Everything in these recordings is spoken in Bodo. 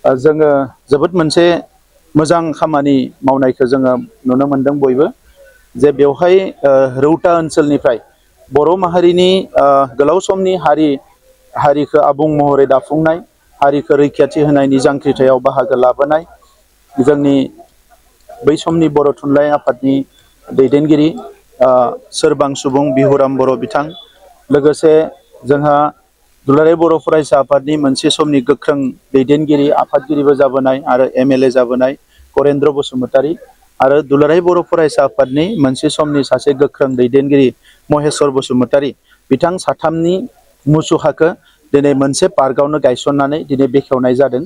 जोङो जोबोद मोनसे मोजां खामानि मावनायखौ जोङो नुनो मोनदों बयबो जे बेवहाय रौता ओनसोलनिफ्राय बर' माहारिनि गोलाव समनि हारिखौ आबुं महरै दाफुंनाय हारिखौ रैखाथि होनायनि जांख्रिथायाव बाहागो लाबोनाय जोंनि बै समनि बर' थुनलाइ आफादनि दैदेनगिरि सोरबां सुबुं बिहुराम बर' बिथां लोगोसे जोंहा दुलाराय बर' फरायसा आफादनि मोनसे समनि गोख्रों दैदेनगिरि आफादगिरिबो जाबोनाय आरो MLA जाबोनाय गरेन्द्र बसुमतारी आरो दुलाराय बर' फरायसा आफादनि मोनसे समनि सासे गोख्रों दैदेनगिरि महेस्वर बसुमतारी बिथां साथामनि मुसुखाखौ दिनै मोनसे पार्कआवनो गायसननानै दिनै बेखेवनाय जादों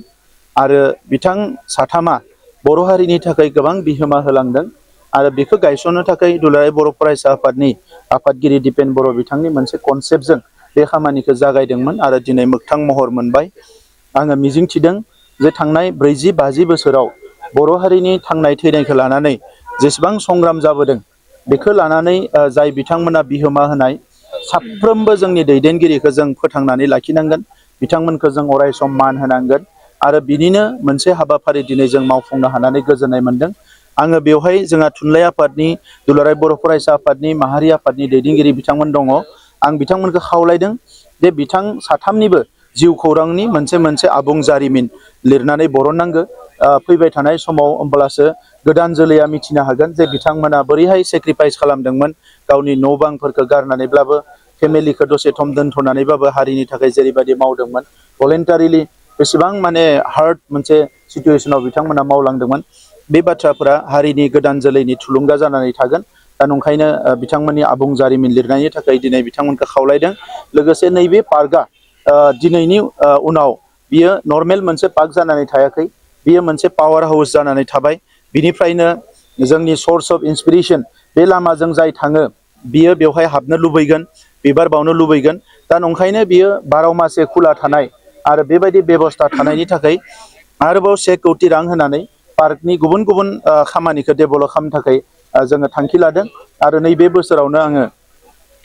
आरो बिथां साथामा बर' हारिनि थाखाय गोबां बिहोमा होलांदों आरो बेखौ गायसननो थाखाय दुलाराय बर' फरायसा आफादनि आफादगिरि दिपेन बर' बिथांनि मोनसे कनसेप्टजों बे खामानिखौ जागायदोंमोन आरो दिनै मोगथां महर मोनबाय। आङो मिजिंथिदों जे थांनाय 40-50 बोसोराव बर' हारिनि थांनाय थैनायखौ लानानै जेसेबां संग्राम जाबोदों बेखौ लानानै जाय बिथांमोना बिहोमा होनाय साफ्रोमबो जोंनि दैदेनगिरिखौ जों फोथांनानै लाखिनांगोन बिथांमोनखौ जों अराय सम मान होनांगोन आरो बिनिनो मोनसे हाबाफारि दिनै जों मावफुंनो हानानै गोजोननाय मोनदों। आङो बेवहाय जोंहा थुनलाइ आफादनि दुलाराय बर' फरायसा आफादनि माहारि आफादनि दैदेनगिरि बिथांमोन दङ आं बिथांमोनखौ खावलायदों जे बिथां साथामनिबो जिउ खौरांनि मोनसे आबुं जारिमिन लिरनानै बरननांगौ फैबाय थानाय समाव होमब्लासो गोदान जोलैया मिथिनो हागोन जे बिथांमोना बोरैहाय सेक्रिफाइस खालामदोंमोन गावनि न' बांफोरखौ गारनानैब्लाबो फेमिलिखौ दसे सम दोनथ'नानैबाबो हारिनि थाखाय जेरैबायदि मावदोंमोन भलेन्टारिलि बेसेबां माने हार्ड मोनसे सिचुवेसनाव बिथांमोना मावलांदोंमोन बे बाथ्राफोरा हारिनि गोदान जोलैनि थुलुंगा जानानै थागोन। दा नंखायनो बिथांमोननि आबुं जारिमिन लिरनायनि थाखाय दिनै बिथांमोनखौ खावलायदों लोगोसे नैबे पार्कआ दिनैनि उनाव बियो नर्मेल मोनसे पार्क जानानै थायाखै बियो मोनसे पावार हाउस जानानै थाबाय बिनिफ्रायनो जोंनि सर्स अफ इन्सपिरेसन बे लामाजों जाय थाङो बियो बेवहाय हाबनो लुबैगोन बिबार बावनो लुबैगोन दा नंखायनो बियो 12 मासे खुला थानाय आरो बेबायदि बेबस्था थानायनि थाखाय आरोबाव 1 कौटि रां होनानै पार्कनि गुबुन गुबुन खामानिखौ डेभेलप खालामनो थाखाय जोङो थांखि लादों आरो नैबे बोसोरावनो आङो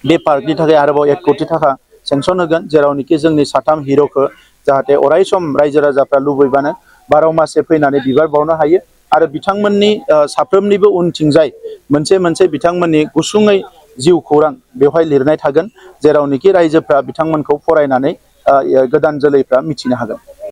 बे पार्कनि थाखाय आरोबाव 1 कौटि थाखा सेंसन होगोन जेरावनोखि जोंनि साथाम हिर'खौ जाहाथे अराय सम रायजो राजाफ्रा लुबैबानो 12 मासे फैनानै बिबार बावनो हायो आरो बिथांमोननि साफ्रोमनिबो उनथिंजाय मोनसे बिथांमोननि गुसुङै जिउ खौरां बेवहाय लिरनाय थागोन जेरावनोखि रायजोफ्रा बिथांमोनखौ फरायनानै गोदान जोलैफ्रा मिथिनो हागोन।